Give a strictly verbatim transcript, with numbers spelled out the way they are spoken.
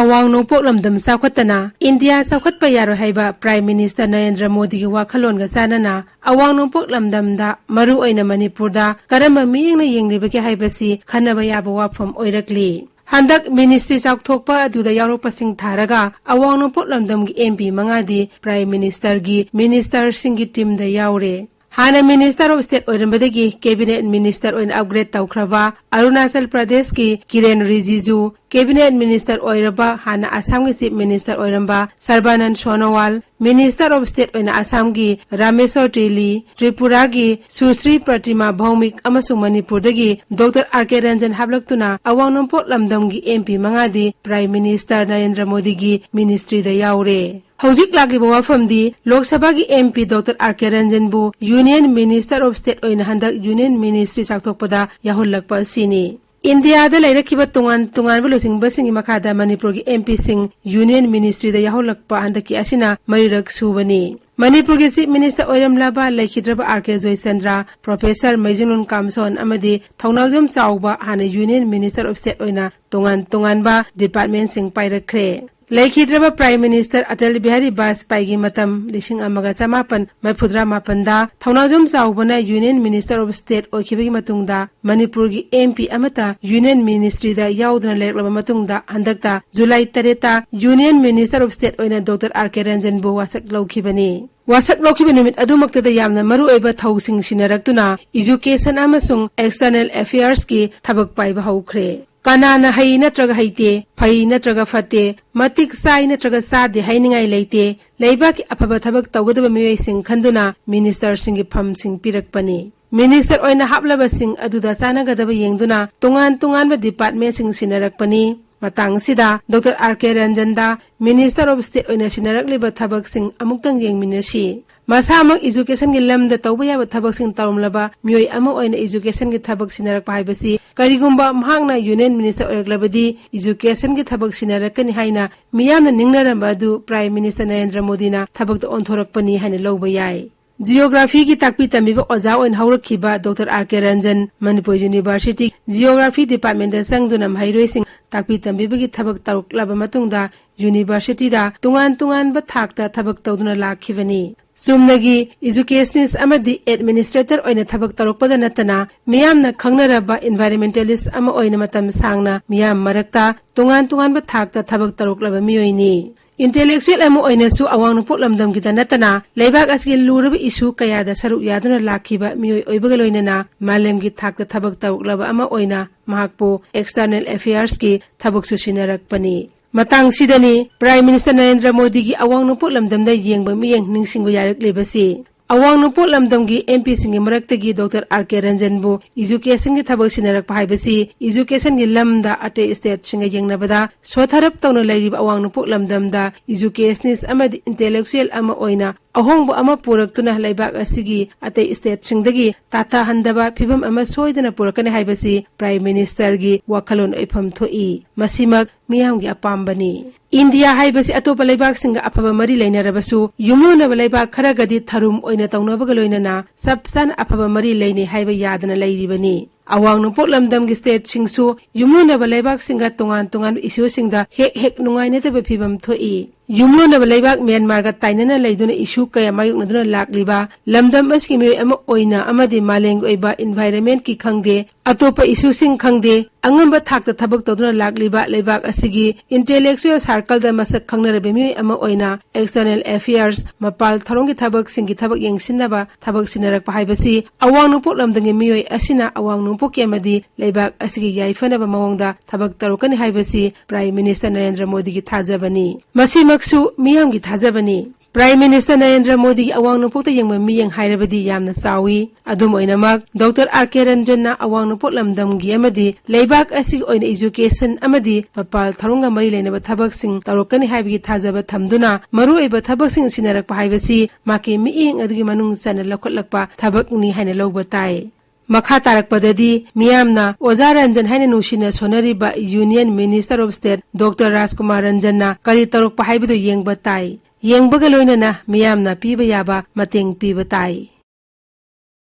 ꯑꯋꯥꯡ ꯅꯣꯡꯄꯣꯛ ꯂꯝꯗꯝ ꯆꯥꯎꯈꯠꯇꯅ ꯏꯟꯗꯤꯌꯥ ꯆꯥꯎꯈꯠꯄ ꯌꯥꯔꯣꯏ ꯍꯥꯏꯕ ꯄ꯭ꯔꯥꯏꯝ ꯃꯤꯅꯤꯁꯇꯔ ꯅꯔꯦꯟꯗ꯭ꯔ ꯃꯣꯗꯤꯒꯤ ꯋꯥꯈꯜꯂꯣꯟꯒ ꯆꯥꯟꯅꯅ ꯑꯋꯥꯡ ꯅꯣꯡꯄꯣꯛ ꯂꯝꯗꯝꯗ, ꯃꯔꯨ ꯑꯣꯏꯅ ꯃꯅꯤꯄꯨꯔꯗ, ꯀꯔꯝꯕ ꯃꯤꯠꯌꯦꯡꯅ ꯌꯦꯡꯂꯤꯕꯒꯦ ꯍꯥꯏꯕꯁꯤ ꯈꯟꯅꯕ ꯌꯥꯕ ꯋꯥꯐꯝ ꯑꯣꯏꯔꯛꯂꯤ꯫ ꯍꯟꯗꯛ ꯃꯤꯅꯤꯁꯇ꯭ꯔꯤ ꯆꯥꯎꯊꯣꯛꯄ ꯑꯗꯨꯗ ꯌꯥꯎꯔꯛꯄꯁꯤꯡ ꯊꯥꯔꯒ ꯑꯋꯥꯡ ꯅꯣꯡꯄꯣꯛ ꯂꯝꯗꯝꯒꯤ ꯑꯦꯝ ꯄꯤ ꯃꯉꯥꯗꯤ ꯄ꯭ꯔꯥꯏꯝ ꯃꯤꯅꯤꯁꯇꯔꯒꯤ ꯃꯤꯅꯤꯁꯇꯔꯁꯤꯡꯒꯤ ꯇꯤꯝꯗ ꯌꯥꯎꯔꯦ꯫ ꯍꯥꯟꯅ ꯃꯤꯅꯤꯁꯇꯔ ꯑꯣꯐ ꯁ꯭ꯇꯦꯠ ꯑꯣꯏꯔꯝꯕꯗꯒꯤ ꯀꯦꯕꯤꯅꯦꯠ ꯃꯤꯅꯤꯁꯇꯔ ꯑꯣꯏꯅ ꯑꯞꯒ꯭ꯔꯦꯗ ꯇꯧꯈ꯭ꯔꯕ ꯑꯔꯨꯅꯥꯆꯜ ꯄ꯭ꯔꯗꯦꯁꯀꯤ ꯀꯤꯔꯦꯟ ꯔꯤꯖꯤꯖꯨ, ꯀꯦꯕꯤꯅꯦꯠ ꯃꯤꯅꯤꯁꯇꯔ ꯑꯣꯏꯔꯕ ꯍꯥꯟꯅ ꯑꯁꯥꯝꯒꯤ ꯆꯤꯐ ꯃꯤꯅꯤꯁꯇꯔ ꯑꯣꯏꯔꯝꯕ ꯁꯔꯕꯥꯅꯟ ꯁꯣꯅꯣꯋꯥꯜ, ꯃꯤꯅꯤꯁꯇꯔ ꯑꯣꯐ ꯁ꯭ꯇꯦꯠ ꯑꯣꯏꯅ ꯑꯁꯥꯝꯒꯤ ꯔꯥꯃꯦꯁꯣꯔ ꯇꯦꯂꯤ, ꯇ꯭ꯔꯤꯄꯨꯔꯥꯒꯤ ꯁꯨꯁ꯭ꯔꯤ ꯄ꯭ꯔꯇꯤꯃꯥ ꯚꯧꯃꯤꯛ ꯑꯃꯁꯨꯡ ꯃꯅꯤꯄꯨꯔꯗꯒꯤ ꯗꯣꯛꯇꯔ ꯑꯥꯔ ꯀꯦ ꯔꯟꯖꯟ ꯍꯥꯞꯂꯛꯇꯨꯅ ꯑꯋꯥꯡ ꯅꯣꯡꯄꯣꯛ ꯂꯝꯗꯝꯒꯤ ꯑꯦꯝ ꯄꯤ ꯃꯉꯥꯗꯤ ꯄ꯭ꯔꯥꯏꯝ ꯃꯤꯅꯤꯁꯇꯔ ꯅꯔꯦꯟꯗ꯭ꯔ ꯃꯣꯗꯤꯒꯤ ꯃꯤꯅꯤꯁꯇ꯭ꯔꯤꯗ ꯌꯥꯎꯔꯦ꯫ ꯍꯧꯖꯤꯛ ꯂꯥꯛꯂꯤꯕ ꯋꯥꯐꯝꯗꯤ ꯂꯣꯛ ꯁꯚꯥꯒꯤ M P doctor R K ꯔꯟꯖꯟꯕꯨ ꯌꯨꯅꯤꯌꯟ ꯃꯤꯅꯤꯁꯇꯔ ꯑꯣꯐ ꯁ꯭ꯇꯦꯠ ꯑꯣꯏꯅ ꯍꯟꯗꯛ ꯌꯨꯅꯤꯌꯟ ꯃꯤꯅꯤꯁꯇ꯭ꯔꯤ ꯆꯥꯎꯊꯣꯛꯄꯗ ꯌꯥꯎꯍꯜꯂꯛꯄ ꯑꯁꯤꯅꯤ꯫ ꯏꯟꯗꯤꯌꯥꯗ ꯂꯩꯔꯛꯈꯤꯕ ꯇꯣꯉꯥꯟ ꯇꯣꯉꯥꯟꯕ ꯂꯨꯆꯤꯡꯕꯁꯤꯡꯒꯤ ꯃꯈꯥꯗ ꯃꯅꯤꯄꯨꯔꯒꯤ ꯑꯦꯝ ꯄꯤꯁꯤꯡ ꯌꯨꯅꯤꯌꯟ ꯃꯤꯅꯤꯁꯇ꯭ꯔꯤꯗ ꯌꯥꯎꯍꯜꯂꯛꯄ ꯍꯟꯗꯛꯀꯤ ꯑꯁꯤꯅ ꯃꯔꯤꯔꯛ ꯁꯨꯕꯅꯤ꯫ ꯃꯅꯤꯄꯨꯔꯒꯤ ꯆꯤꯐ ꯃꯤꯅꯤꯁꯇꯔ ꯑꯣꯏꯔꯝꯂꯕ ꯂꯩꯈꯤꯗ꯭ꯔꯕ ꯑꯥꯔ ꯀꯦ ꯖꯣꯏꯆꯟꯗ꯭ꯔ, ꯄ꯭ꯔꯣꯐꯦꯁꯔ ꯃꯩꯖꯤꯡꯂꯣꯟ ꯀꯥꯝꯁꯣꯟ ꯑꯃꯗꯤ ꯊꯧꯅꯥꯎꯖꯝ ꯆꯥꯎꯕ ꯍꯥꯟꯅ ꯌꯨꯅꯤꯌꯟ ꯃꯤꯅꯤꯁꯇꯔ ꯑꯣꯐ ꯁ꯭ꯇꯦꯠ ꯑꯣꯏꯅ ꯇꯣꯉꯥꯟ ꯇꯣꯉꯥꯟꯕ ꯗꯤꯄꯥꯔꯠꯃꯦꯟꯁꯤꯡ ꯄꯥꯏꯔꯛꯈ꯭ꯔꯦ꯫ ꯂꯩꯈꯤꯗ꯭ꯔꯕ ꯄ꯭ꯔꯥꯏꯝ ꯃꯤꯅꯤꯁꯇꯔ ꯑꯇꯜ ꯕꯤꯍꯥꯔꯤ ꯕꯥꯖꯄꯥꯏꯒꯤ ꯃꯇꯝ ꯂꯤꯁꯤꯡ ꯑꯃꯒ ꯆꯃꯥꯄꯟ ꯃꯔꯤꯐꯨꯇꯔꯥ ꯃꯥꯄꯟꯗ ꯊꯧꯅꯥꯎꯖꯝ ꯆꯥꯎꯕꯅ ꯌꯨꯅꯤꯌꯟ ꯃꯤꯅꯤꯁꯇꯔ ꯑꯣꯐ ꯁ꯭ꯇꯦꯠ ꯑꯣꯏꯈꯤꯕꯒꯤ ꯃꯇꯨꯡꯗ ꯃꯅꯤꯄꯨꯔꯒꯤ ꯑꯦꯝ ꯄꯤ ꯑꯃꯠꯇ ꯌꯨꯅꯤꯌꯟ ꯃꯤꯅꯤꯁꯇ꯭ꯔꯤꯗ ꯌꯥꯎꯗꯅ ꯂꯩꯔꯛꯂꯕ ꯃꯇꯨꯡꯗ ꯍꯟꯗꯛꯇ ꯖꯨꯂꯥꯏ ꯇꯔꯦꯠꯇ ꯌꯨꯅꯤꯌꯟ ꯃꯤꯅꯤꯁꯇꯔ ꯑꯣꯐ ꯁ꯭ꯇꯦꯠ ꯑꯣꯏꯅ ꯗꯣꯛꯇꯔ ꯑꯥꯔ ꯀꯦ ꯔꯟꯖꯟꯕꯨ ꯋꯥꯁꯛ ꯂꯧꯈꯤꯕꯅꯤ꯫ ꯋꯥꯁꯛ ꯂꯧꯈꯤꯕ ꯅꯨꯃꯤꯠ ꯑꯗꯨꯃꯛꯇꯗ ꯌꯥꯝꯅ ꯃꯔꯨꯑꯣꯏꯕ ꯊꯧꯁꯤꯡ ꯁꯤꯟꯅꯔꯛꯇꯨꯅ ꯏꯖꯨꯀꯦꯁꯟ ꯑꯃꯁꯨꯡ ꯑꯦꯛꯁꯇꯔꯅꯦꯜ ꯑꯦꯐꯤꯌꯔꯁꯀꯤ ꯊꯕꯛ ꯄꯥꯏꯕ ꯍꯧꯈ꯭ꯔꯦ꯫ ꯀꯅꯥꯅ ꯍꯩ ꯅꯠꯇ꯭ꯔꯒ ꯍꯩꯇꯦ, ꯐꯩ ꯅꯠꯇ꯭ꯔꯒ ꯐꯠꯇꯦ, ꯃꯇꯤꯛ ꯆꯥꯏ ꯅꯠꯇ꯭ꯔꯒ ꯆꯥꯗꯦ ꯍꯥꯏꯅꯤꯡꯉꯥꯏ ꯂꯩꯇꯦ꯫ ꯂꯩꯕꯥꯛꯀꯤ ꯑꯐꯕ ꯊꯕꯛ ꯇꯧꯒꯗꯕ ꯃꯤꯑꯣꯏꯁꯤꯡ ꯈꯟꯗꯨꯅ ꯃꯤꯅꯤꯁꯇꯔꯁꯤꯡꯒꯤ ꯐꯝꯁꯤꯡ ꯄꯤꯔꯛꯄꯅꯤ꯫ ꯃꯤꯅꯤꯁꯇꯔ ꯑꯣꯏꯅ ꯍꯥꯞꯂꯕꯁꯤꯡ ꯑꯗꯨꯗ ꯆꯥꯟꯅꯒꯗꯕ ꯌꯦꯡꯗꯨꯅ ꯇꯣꯉꯥꯟ ꯇꯣꯉꯥꯟꯕ ꯗꯤꯄꯥꯔꯠꯃꯦꯟꯁꯤꯡ ꯁꯤꯟꯅꯔꯛꯄꯅꯤ꯫ ꯃꯇꯥꯡꯁꯤꯗ ꯗꯣꯛꯇꯔ ꯑꯥꯔ ꯀꯦ ꯔꯟꯖꯟꯗ ꯃꯤꯅꯤꯁꯇꯔ ꯑꯣꯐ ꯁ꯭ꯇꯦꯠ ꯑꯣꯏꯅ ꯁꯤꯟꯅꯔꯛꯂꯤꯕ ꯊꯕꯛꯁꯤꯡ ꯑꯃꯨꯛꯇꯪ ꯌꯦꯡꯃꯤꯟꯅꯁꯤ꯫ ꯃꯁꯥꯃꯛ ꯏꯖꯨꯀꯦꯁꯟꯒꯤ ꯂꯝꯗ ꯇꯧꯕ ꯌꯥꯕ ꯊꯕꯛꯁꯤꯡ ꯇꯧꯔꯝꯂꯕ ꯃꯤꯑꯣꯏ ꯑꯃ ꯑꯣꯏꯅ ꯏꯖꯨꯀꯦꯁꯟꯒꯤ ꯊꯕꯛ ꯁꯤꯟꯅꯔꯛꯄ ꯍꯥꯏꯕꯁꯤ ꯀꯔꯤꯒꯨꯝꯕ ꯃꯍꯥꯛꯅ ꯌꯨꯅꯤꯌꯟ ꯃꯤꯅꯤꯁꯇꯔ ꯑꯣꯏꯔꯛꯂꯕꯗꯤ ꯏꯖꯨꯀꯦꯁꯟꯒꯤ ꯊꯕꯛ ꯁꯤꯟꯅꯔꯛꯀꯅꯤ ꯍꯥꯏꯅ ꯃꯤꯌꯥꯝꯅ ꯅꯤꯡꯅꯔꯝꯕ ꯑꯗꯨ ꯄ꯭ꯔꯥꯏꯝ ꯃꯤꯅꯤꯁꯇꯔ ꯅꯔꯦꯟꯗ꯭ꯔ ꯃꯣꯗꯤꯅ ꯊꯕꯛꯇ ꯑꯣꯟꯊꯣꯔꯛꯄꯅꯤ ꯍꯥꯏꯅ ꯂꯧꯕ ꯌꯥꯏ꯫ ꯖꯤꯑꯣꯒ꯭ꯔꯥꯐꯤꯒꯤ ꯇꯥꯛꯄꯤ ꯇꯝꯕꯤꯕ ꯑꯣꯖꯥ ꯑꯣꯏꯅ ꯍꯧꯔꯛꯈꯤꯕ ꯗꯣꯛꯇꯔ ꯑꯥꯔ ꯀꯦ ꯔꯟꯖꯟ ꯃꯅꯤꯄꯨꯔ ꯌꯨꯅꯤꯚꯔꯁꯤꯇꯤ ꯖꯤꯑꯣꯒ꯭ꯔꯥꯐꯤ ꯗꯤꯄꯥꯔꯠꯃꯦꯟꯗ ꯆꯪꯗꯨꯅ ꯃꯍꯩꯔꯣꯏꯁꯤꯡ ꯇꯥꯛꯄꯤ ꯇꯝꯕꯤꯕꯒꯤ ꯊꯕꯛ ꯇꯧꯔꯛꯂꯕ ꯃꯇꯨꯡꯗ ꯌꯨꯅꯤꯚꯔꯁꯤꯇꯤꯗ ꯇꯣꯉꯥꯟ ꯇꯣꯉꯥꯟꯕ ꯊꯥꯛꯇ ꯊꯕꯛ ꯇꯧꯗꯨꯅ ꯂꯥꯛꯈꯤꯕꯅꯤ꯫ ꯆꯨꯝꯅꯒꯤ educationist ꯑꯃꯗꯤ administrator ꯑꯣꯏꯅ ꯊꯕꯛ ꯇꯧꯔꯛꯄꯗ ꯅꯠꯇꯅ ꯃꯤꯌꯥꯝꯅ ꯈꯪꯅꯔꯕ environmentalist ꯑꯃ ꯑꯣꯏꯅ ꯃꯇꯝ ꯁꯥꯡꯅ ꯃꯤꯌꯥꯝ ꯃꯔꯛꯇ ꯇꯣꯉꯥꯟ ꯇꯣꯉꯥꯟꯕ ꯊꯥꯛꯇ ꯊꯕꯛ ꯇꯧꯔꯛꯂꯕ ꯃꯤꯑꯣꯏꯅꯤ꯫ Intellectual ꯑꯃ ꯑꯣꯏꯅꯁꯨ ꯑꯋꯥꯡ ꯅꯣꯡꯄꯣꯛ ꯂꯝꯗꯝꯒꯤꯗ ꯅꯠꯇꯅ ꯂꯩꯕꯥꯛ ꯑꯁꯤꯒꯤ ꯂꯨꯔꯕ issue ꯀꯌꯥꯗ ꯁꯔꯨꯛ ꯌꯥꯗꯨꯅ ꯂꯥꯛꯈꯤꯕ ꯃꯤꯑꯣꯏ ꯑꯣꯏꯕꯒ ꯂꯣꯏꯅꯅ ꯃꯥꯂꯦꯝꯒꯤ ꯊꯥꯛꯇ ꯊꯕꯛ ꯇꯧꯔꯛꯂꯕ ꯑꯃ ꯑꯣꯏꯅ ꯃꯍꯥꯛꯄꯨ external affairsꯀꯤ ꯊꯕꯛꯁꯨ ꯁꯤꯟꯅꯔꯛꯄꯅꯤ꯫ ꯃꯇꯥꯡꯁꯤꯗꯅꯤ Prime Minister ꯅꯔꯦꯟꯗ꯭ꯔ ꯃꯣꯗꯤꯒꯤ ꯑꯋꯥꯡ ꯅꯣꯡꯄꯣꯛ ꯂꯝꯗꯝꯗ ꯌꯦꯡꯕ ꯃꯤꯠꯌꯦꯡ ꯅꯤꯡꯁꯤꯡꯕ ꯌꯥꯔꯛꯂꯤꯕꯁꯤ꯫ ꯑꯋꯥꯡ ꯅꯣꯡꯄꯣꯛ ꯂꯝꯗꯝꯒꯤ M Pꯁꯤꯡꯒꯤ ꯃꯔꯛꯇꯒꯤ ꯗꯣꯛꯇꯔ ꯑꯥꯔ ꯀꯦ ꯔꯟꯖꯟꯕꯨ educationꯒꯤ ꯊꯕꯛ ꯁꯤꯟꯅꯔꯛꯄ ꯍꯥꯏꯕꯁꯤ educationꯒꯤ ꯂꯝꯗ ꯑꯇꯩ stateꯁꯤꯡꯒ ꯌꯦꯡꯅꯕꯗ ꯁꯣꯊꯔꯞ ꯇꯧꯅ ꯂꯩꯔꯤꯕ ꯑꯋꯥꯡ ꯅꯣꯡꯄꯣꯛ ꯂꯝꯗꯝꯗ educationist ꯑꯃꯗꯤ intellectual ꯑꯃ ꯑꯣꯏꯅ ꯑꯍꯣꯡꯕ ꯑꯃ ꯄꯨꯔꯛꯇꯨꯅ ꯂꯩꯕꯥꯛ ꯑꯁꯤꯒꯤ ꯑꯇꯩ stateꯁꯤꯡꯗꯒꯤ ꯇꯥꯊꯍꯟꯗꯕ ꯐꯤꯚꯝ ꯑꯃ ꯁꯣꯏꯗꯅ ꯄꯨꯔꯛꯀꯅꯤ ꯍꯥꯏꯕꯁꯤ Prime Ministerꯒꯤ ꯋꯥꯈꯜꯂꯣꯟ ꯑꯣꯏꯐꯝ ꯊꯣꯛꯏ꯫ ꯃꯁꯤꯃꯛ ꯃꯤꯌꯥꯝꯒꯤ ꯑꯄꯥꯝꯕꯅꯤ꯫ ꯏꯟꯗꯤꯌꯥ ꯍꯥꯏꯕꯁꯤ ꯑꯇꯣꯞꯄ ꯂꯩꯕꯥꯛꯁꯤꯡꯒ ꯑꯐꯕ ꯃꯔꯤ ꯂꯩꯅꯔꯕꯁꯨ ꯌꯨꯝꯂꯣꯟꯅꯕ ꯂꯩꯕꯥꯛ ꯈꯔꯒꯗꯤ ꯊꯔꯨꯝ ꯑꯣꯏꯅ ꯇꯧꯅꯕꯒ ꯂꯣꯏꯅꯅ ꯆꯞ ꯆꯥꯅ ꯑꯐꯕ ꯃꯔꯤ ꯂꯩꯅꯩ ꯍꯥꯏꯕ ꯌꯥꯗꯅ ꯂꯩꯔꯤꯕꯅꯤ꯫ ꯑꯋꯥꯡ ꯅꯣꯡꯄꯣꯛ ꯂꯝꯗꯝꯒꯤ stateꯁꯤꯡꯁꯨ ꯌꯨꯝꯂꯣꯟꯅꯕ ꯂꯩꯕꯥꯛꯁꯤꯡꯒ ꯇꯣꯉꯥꯟ ꯇꯣꯉꯥꯟꯕ issueꯁꯤꯡꯗ ꯍꯦꯛ ꯍꯦꯛ ꯅꯨꯡꯉꯥꯏꯅꯗꯕ ꯐꯤꯚꯝ ꯊꯣꯛꯏ꯫ ꯌꯨꯝꯂꯣꯟꯅꯕ ꯂꯩꯕꯥꯛ ꯃ꯭ꯌꯥꯟꯃꯥꯔꯒ ꯇꯥꯏꯅꯅ ꯂꯩꯗꯨꯅ issue ꯀꯌꯥ ꯃꯥꯌꯣꯛꯅꯗꯨꯅ ꯂꯥꯛꯂꯤꯕ ꯂꯝꯗꯝ ꯑꯁꯤꯒꯤ ꯃꯤꯑꯣꯏ ꯑꯃ ꯑꯣꯏꯅ ꯑꯃꯗꯤ ꯃꯥꯂꯦꯝꯒꯤ ꯑꯣꯏꯕ environmentꯀꯤ ꯈꯪꯗꯦ, ꯑꯇꯣꯞꯄ issueꯁꯤꯡ ꯈꯪꯗꯦ, ꯑꯉꯝꯕ ꯊꯥꯛꯇ ꯊꯕꯛ ꯇꯧꯗꯨꯅ ꯂꯥꯛꯂꯤꯕ ꯂꯩꯕꯥꯛ ꯑꯁꯤꯒꯤ intellectual circleꯗ ꯃꯁꯛ ꯈꯪꯅꯔꯕ ꯃꯤꯑꯣꯏ ꯑꯃ ꯑꯣꯏꯅ external affairs, ꯃꯄꯥꯜ ꯊꯧꯔꯝꯒꯤ ꯊꯕꯛꯁꯤꯡꯒꯤ ꯊꯕꯛ ꯌꯦꯡꯁꯤꯟꯅꯕ ꯊꯕꯛ ꯁꯤꯟꯅꯔꯛꯄ ꯍꯥꯏꯕꯁꯤ ꯑꯋꯥꯡ ꯅꯣꯡꯄꯣꯛ ꯂꯝꯗꯝꯒꯤ ꯃꯤꯑꯣꯏ ꯑꯁꯤꯅ ꯑꯋꯥꯡ ꯅꯣꯡꯄꯣꯛꯀꯤ ꯑꯃꯗꯤ ꯂꯩꯕꯥꯛ ꯑꯁꯤꯒꯤ ꯌꯥꯏꯐꯅꯕ ꯃꯑꯣꯡꯗ ꯊꯕꯛ ꯇꯧꯔꯛꯀꯅꯤ ꯍꯥꯏꯕꯁꯤ Prime Minister ꯅꯔꯦꯟꯗ꯭ꯔ ꯃꯣꯗꯤꯒꯤ ꯊꯥꯖꯕꯅꯤ꯫ ꯃꯁꯤꯃꯛꯁꯨ ꯃꯤꯌꯥꯝꯒꯤ ꯊꯥꯖꯕꯅꯤ꯫ Prime Minister ꯅꯔꯦꯟꯗ꯭ꯔ ꯃꯣꯗꯤꯒꯤ ꯑꯋꯥꯡ ꯅꯣꯡꯄꯣꯛꯇ ꯌꯦꯡꯕ ꯃꯤꯠꯌꯦꯡ ꯍꯥꯏꯔꯕꯗꯤ ꯌꯥꯝꯅ ꯆꯥꯎꯏ꯫ ꯑꯗꯨꯝ ꯑꯣꯏꯅꯃꯛ, ꯗꯣꯛꯇꯔ ꯑꯥꯔ ꯀꯦ ꯔꯟꯖꯟꯅ ꯑꯋꯥꯡ ꯅꯣꯡꯄꯣꯛ ꯂꯝꯗꯝꯒꯤ ꯑꯃꯗꯤ ꯂꯩꯕꯥꯛ ꯑꯁꯤꯒꯤ ꯑꯣꯏꯅ education ꯑꯃꯗꯤ ꯃꯄꯥꯜ ꯊꯧꯔꯝꯒ ꯃꯔꯤ ꯂꯩꯅꯕ ꯊꯕꯛꯁꯤꯡ ꯇꯧꯔꯛꯀꯅꯤ ꯍꯥꯏꯕꯒꯤ ꯊꯥꯖꯕ ꯊꯝꯗꯨꯅ ꯃꯔꯨꯑꯣꯏꯕ ꯊꯕꯛꯁꯤꯡ ꯁꯤꯟꯅꯔꯛꯄ ꯍꯥꯏꯕꯁꯤ ꯃꯍꯥꯛꯀꯤ ꯃꯤꯠꯌꯦꯡ ꯑꯗꯨꯒꯤ ꯃꯅꯨꯡ ꯆꯟꯅ ꯂꯧꯈꯠꯂꯛꯄ ꯊꯕꯛꯅꯤ ꯍꯥꯏꯅ ꯂꯧꯕ ꯇꯥꯏ꯫ ꯃꯈꯥ ꯇꯥꯔꯛꯄꯗꯗꯤ ꯃꯤꯌꯥꯝꯅ ꯑꯣꯖꯥ ꯔꯟꯖꯟ ꯍꯥꯏꯅ ꯅꯨꯡꯁꯤꯅ ꯁꯣꯟꯅꯔꯤꯕ Union Minister of State doctor Rajkumar ꯔꯟꯖꯟꯅ ꯀꯔꯤ ꯇꯧꯔꯛꯄ ꯍꯥꯏꯕꯗꯨ ꯌꯦꯡꯕ ꯇꯥꯏ꯫ ꯌꯦꯡꯕꯒ ꯂꯣꯏꯅꯅ ꯃꯤꯌꯥꯝꯅ ꯄꯤꯕ ꯌꯥꯕ ꯃꯇꯦꯡ ꯄꯤꯕ ꯇꯥꯏ꯫